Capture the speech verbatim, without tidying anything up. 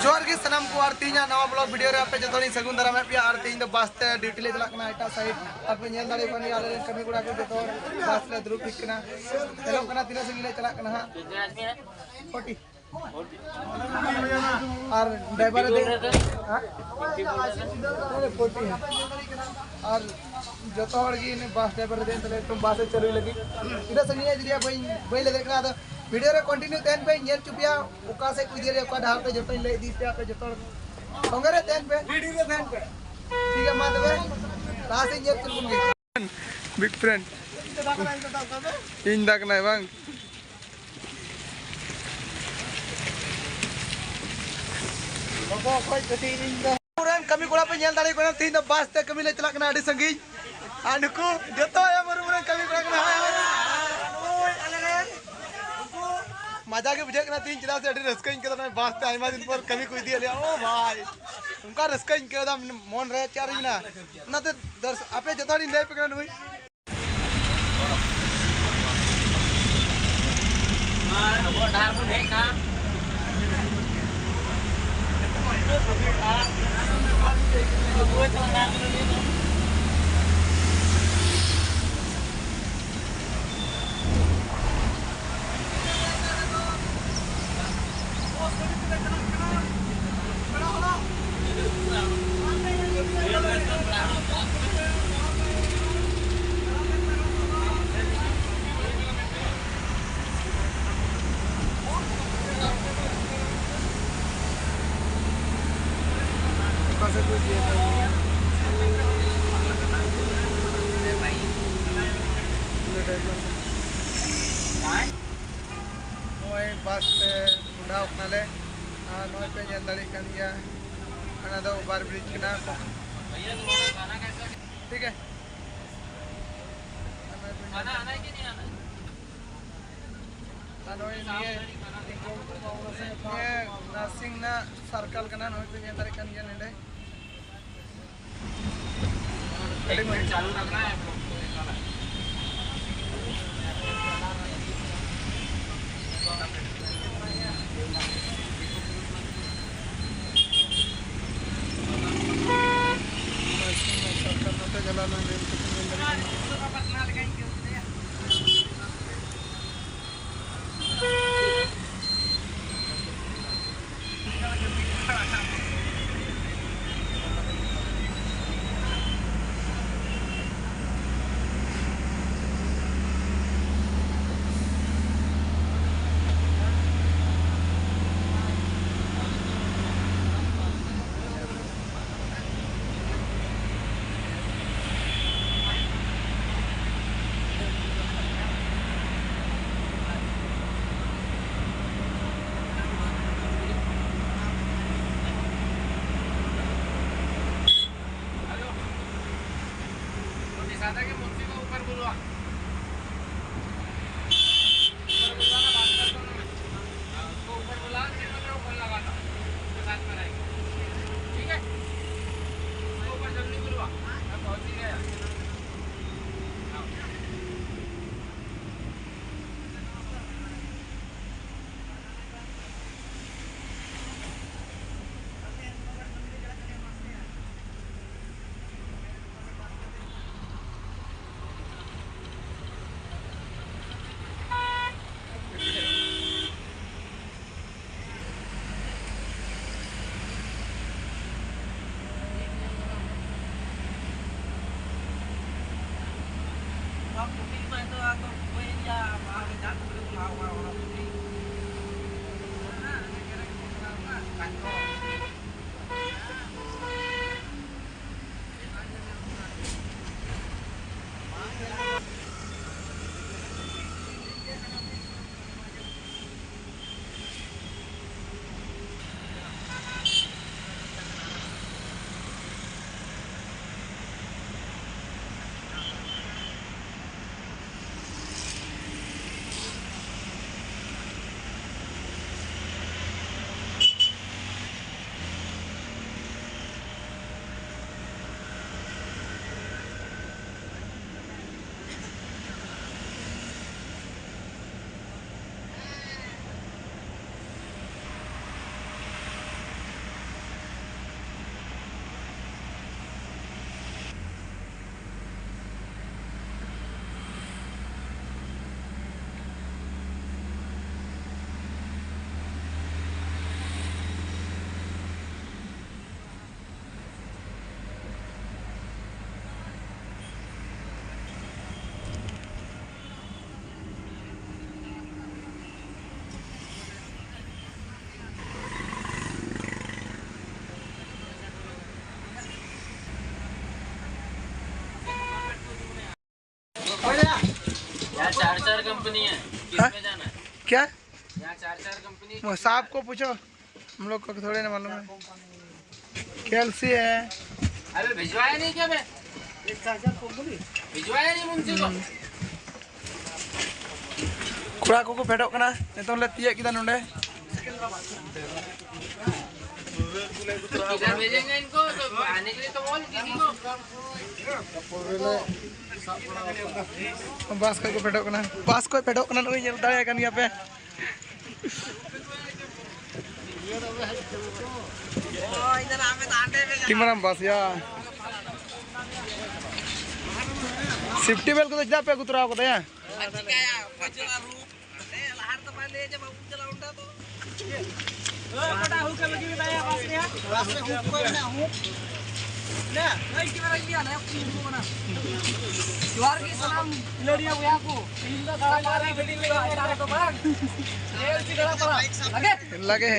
ᱡᱚᱦᱟᱨ ᱜᱮ ᱥᱟᱱᱟᱢ ᱠᱚ, ᱟᱨ ᱛᱮᱦᱮᱧᱟᱜ ᱱᱟᱣᱟ vlog video ᱨᱮ ᱟᱯᱮ ᱡᱚᱛᱚ ᱦᱚᱲᱤᱧ ᱥᱟᱹᱜᱩᱱ ᱫᱟᱨᱟᱢᱮᱫ ᱯᱮᱭᱟ᱾ ᱟᱨ ᱛᱮᱦᱮᱧ ᱫᱚ ᱵᱟᱥ ᱛᱮ ᱰᱤᱭᱩᱴᱤ ᱞᱮ ᱪᱟᱞᱟᱜ ᱠᱟᱱᱟ ᱮᱴᱟᱜ ᱥᱟᱭᱤᱰ᱾ ᱟᱨ ᱯᱮ ᱧᱮᱞ ᱫᱟᱲᱮᱭᱟᱜ ᱠᱟᱱ ᱜᱮᱭᱟ, ᱟᱞᱮ ᱨᱮᱱ ᱠᱟᱹᱢᱤ ᱠᱚᱲᱟ ᱠᱚ ᱡᱚᱛᱚ ᱦᱚᱲ ᱵᱟᱥ ᱞᱮ ᱫᱩᱲᱩᱵ ᱴᱷᱤᱠ ᱠᱟᱱᱟ᱾ ᱧᱮᱞᱚᱜ ᱠᱟᱱᱟ ᱛᱤᱱᱟᱹᱜ ᱥᱟᱺᱜᱤᱧ ᱞᱮ ᱪᱟᱞᱟᱜ ᱠᱟᱱᱟ ᱦᱟᱸᱜ᱾ ᱯᱷᱳᱨᱴᱤ᱾ ᱟᱨ ᱰᱨᱟᱭᱵᱷᱟᱨ ᱫᱮ, ᱦᱮᱸ? ᱯᱷᱳᱨᱴᱤ᱾ ᱟᱨ ᱡᱚᱛᱚ ᱦᱚᱲ ᱜᱮ ᱵᱟᱥ ᱰᱨᱟᱭᱵᱷᱟᱨ ᱫᱮ ᱛᱟᱦᱞᱮ ᱮᱠᱫᱚᱢ ᱵᱟᱥ ᱮ ᱪᱟᱹᱞᱩᱭ ᱞᱟᱹᱜᱤᱫ᱾ ᱛᱤᱱᱟᱹᱜ ᱥᱟᱺᱜᱤᱧ ᱤᱫᱤᱭᱟ ᱵᱟᱹᱧ, ᱵᱟᱹᱧ ᱞᱟᱹᱭ ᱫᱟᱲᱮᱭᱟᱜ ᱠᱟᱱᱟ᱾ ᱟᱫᱚ ᱵᱷᱤᱰᱤᱭᱳ ᱨᱮ ᱠᱚᱱᱴᱤᱱᱤᱭᱩ ᱛᱟᱦᱮᱱ ᱯᱮ, ᱧᱮᱞ ᱦᱚᱪᱚ ᱯᱮᱭᱟ ᱚᱠᱟ ᱥᱮᱫ ᱠᱚ ᱤᱫᱤᱭᱟ, ᱚᱠᱟ ᱰᱟᱦᱟᱨ ᱛᱮ ᱡᱚᱛᱚᱧ ᱞᱟᱹᱭ ᱤᱫᱤ ᱯᱮᱭᱟ᱾ ᱟᱯᱮ ᱡᱚᱛᱚ ᱦᱚᱲ ᱥᱚᱸᱜᱮ ᱨᱮ ᱛᱟᱦᱮᱱ ᱯᱮ, ᱵᱷᱤᱰᱤᱭᱳ ᱨᱮ ᱛᱟᱦᱮᱱ ᱯᱮ᱾ ᱴᱷᱤᱠ ᱜᱮᱭᱟ, ᱢᱟ ᱛᱚᱵᱮ ᱞᱟᱦᱟ ᱥᱮᱫ ᱧᱮᱞ ᱦᱚᱪᱚ ᱵᱚᱱ ᱜᱮ᱾ Big friend. ᱤᱧ ᱫᱟ ᱠᱟᱱᱟᱭ ᱵᱟᱝ? ᱟᱵᱚᱨᱮᱱ ᱠᱟᱹᱢᱤ ᱠᱚᱲᱟ ᱯᱮ ᱧᱮᱞ ᱫᱟᱲᱮᱭᱟᱠᱚ ᱠᱟᱱᱟ, ᱛᱮᱦᱮᱧ ᱫᱚ ᱵᱟᱥ ᱛᱮ ᱠᱟᱹᱢᱤ ᱞᱮ ᱪᱟᱞᱟᱜ ᱠᱟᱱᱟ ᱟᱹᱰᱤ ᱥᱟᱺᱜᱤᱧ᱾ ᱟᱨ ᱱᱩᱠᱩ ᱡᱚᱛᱚ ᱮᱢ ᱩᱨᱩᱢ ᱨᱮᱱ ᱠᱟᱹᱢᱤ ᱠᱚᱲᱟ ᱠᱟᱱᱟ᱾ ᱦᱳᱭ, ᱦᱳᱭ, ᱦᱳᱭ, ᱟᱞᱮ ᱨᱮᱱ᱾ ᱢᱟᱡᱟ ᱜᱮ ᱵᱩᱡᱷᱟᱹᱜ ᱠᱟᱱᱟ ᱛᱮᱦᱮᱧ, ᱪᱮᱫᱟᱜ ᱥᱮ ᱟᱹᱰᱤ ᱨᱟᱹᱥᱠᱟᱹᱧ ᱟᱹᱭᱠᱟᱹᱣ ᱫᱟ ᱱᱚᱜᱼᱚᱭ ᱵᱟᱥ ᱛᱮ ᱟᱭᱢᱟ ᱫᱤᱱ ᱯᱚᱨ ᱠᱟᱹᱢᱤ ᱠᱚ ᱤᱫᱤᱭᱮᱫ ᱞᱮᱭᱟ᱾ ᱳ ᱵᱷᱟᱭ, ᱚᱱᱠᱟ ᱨᱟᱹᱥᱠᱟᱹᱧ ᱟᱹᱭᱠᱟᱹᱣ ᱫᱟ ᱢᱚᱱ ᱨᱮ, ᱪᱮᱫ ᱟᱨ ᱦᱩᱭᱱᱟ? ᱚᱱᱟᱛᱮ ᱫᱚᱨᱥ-, ᱟᱯᱮ ᱡᱚᱛᱚ ᱦᱚᱲᱤᱧ ᱞᱟᱹᱭ ᱟᱯᱮ ᱠᱟᱱᱟ ᱱᱩᱭ᱾ ᱟᱵᱚ ᱰᱟᱦᱟᱨ ᱵᱚᱱ ᱦᱮᱡ ᱮᱱᱟ᱾ ᱱᱚᱜᱼᱚᱭ ᱵᱟᱥ ᱛᱮ ᱢᱚᱦᱰᱟᱣ ᱠᱟᱱᱟᱞᱮ᱾ ᱟᱨ ᱱᱚᱜᱼᱚᱭ ᱯᱮ ᱧᱮᱞ ᱫᱟᱲᱮᱭᱟᱜ ᱠᱟᱱ ᱜᱮᱭᱟ, ᱚᱱᱟ ᱫᱚ ᱳᱵᱷᱟᱨ ᱵᱨᱤᱡᱽ ᱠᱟᱱᱟ᱾ ᱴᱷᱤᱠ ᱜᱮ᱾ ᱟᱨ ᱱᱚᱜᱼᱚᱭ ᱱᱤᱭᱟᱹ, ᱱᱤᱭᱟᱹ ᱱᱟᱨᱥᱤᱝ ᱨᱮᱱᱟᱜ ᱥᱟᱨᱠᱟᱞ ᱠᱟᱱᱟ, ᱱᱚᱜᱼᱚᱭ ᱯᱮ ᱧᱮᱞ ᱫᱟᱲᱮᱭᱟᱜ ᱠᱟᱱ ᱜᱮᱭᱟ ᱱᱚᱰᱮ᱾ ᱟᱹᱰᱤ ᱢᱚᱡᱽ᱾ तो निशादा के मुंशी को ऊपर बुलवा। ऊपर बुलवा ना, बात कर दो ना। हाँ, उसको ऊपर बुला, फिर मैं ऊपर लगा था। उसके साथ में रहेगा। ठीक है? उसको ऊपर जल्दी बुलवा। मैं पहुंच ही गया। हाँ। नहीं है। हाँ? इसमें जाना है। क्या? यहाँ चार चार कंपनी। वो साहब को पूछो, हम लोग को थोड़े ना मालूम है। केएलसी है। अरे भिजवाया नहीं क्या मैं? भिजवाया नहीं मुंशी को। ᱠᱚᱲᱟ ᱠᱚᱠᱚ ᱯᱷᱮᱰᱚᱜ ᱠᱟᱱᱟ, ᱱᱤᱛᱚᱝ ᱞᱮ ᱛᱤᱭᱟᱹᱜ ᱠᱮᱫᱟ ᱱᱚᱰᱮ᱾ इधर भेजेंगे इनको, तो आने के लिए तो बोल किसी को। ᱵᱟᱥ ᱠᱷᱚᱡ ᱠᱚ ᱯᱷᱮᱰᱚᱜ ᱠᱟᱱᱟ, ᱵᱟᱥ ᱠᱷᱚᱡ ᱯᱷᱮᱰᱚᱜ ᱠᱟᱱᱟ, ᱱᱚᱜᱼᱚᱭ ᱧᱮᱞ ᱫᱟᱲᱮᱭᱟᱜ ᱠᱟᱱ ᱜᱮᱭᱟ ᱯᱮ᱾ ᱛᱤᱱ ᱢᱟᱨᱟᱝ ᱵᱟᱥ ᱭᱟ᱾ ᱥᱮᱯᱴᱤ ᱵᱮᱞᱴ ᱠᱚᱫᱚ ᱪᱮᱫᱟᱜ ᱯᱮ ᱟᱹᱜᱩ ᱛᱚᱨᱟ ᱠᱟᱫᱟ ᱭᱟ? ᱚᱠᱟᱴᱟᱜ ᱦᱩᱠ ᱮᱢ ᱟᱹᱜᱩ ᱠᱮᱫᱟ ᱭᱟ ᱵᱟᱥ ᱨᱮᱭᱟᱜ? ᱵᱟᱥ ᱨᱮ ᱦᱩᱠ ᱠᱚ ᱢᱮᱱᱟᱜᱼᱟ, ᱦᱩᱠ᱾ ᱡᱚᱦᱟᱨ ᱜᱮ ᱥᱟᱱᱟᱢ ᱠᱷᱤᱞᱟᱹᱲᱤᱭᱟᱹ ᱵᱚᱭᱦᱟ ᱠᱚ᱾ ᱛᱮᱦᱮᱧ ᱫᱚ ᱫᱟᱬᱟ ᱯᱟᱨᱟ ᱜᱟᱹᱰᱤ ᱞᱮ ᱮᱴᱟᱜ ᱨᱮᱫᱚ ᱵᱟᱝ᱾ ᱮᱞ ᱥᱤ ᱫᱟᱬᱟ ᱯᱟᱨᱟ᱾ ᱞᱟᱜᱮ᱾ ᱞᱟᱜᱮ᱾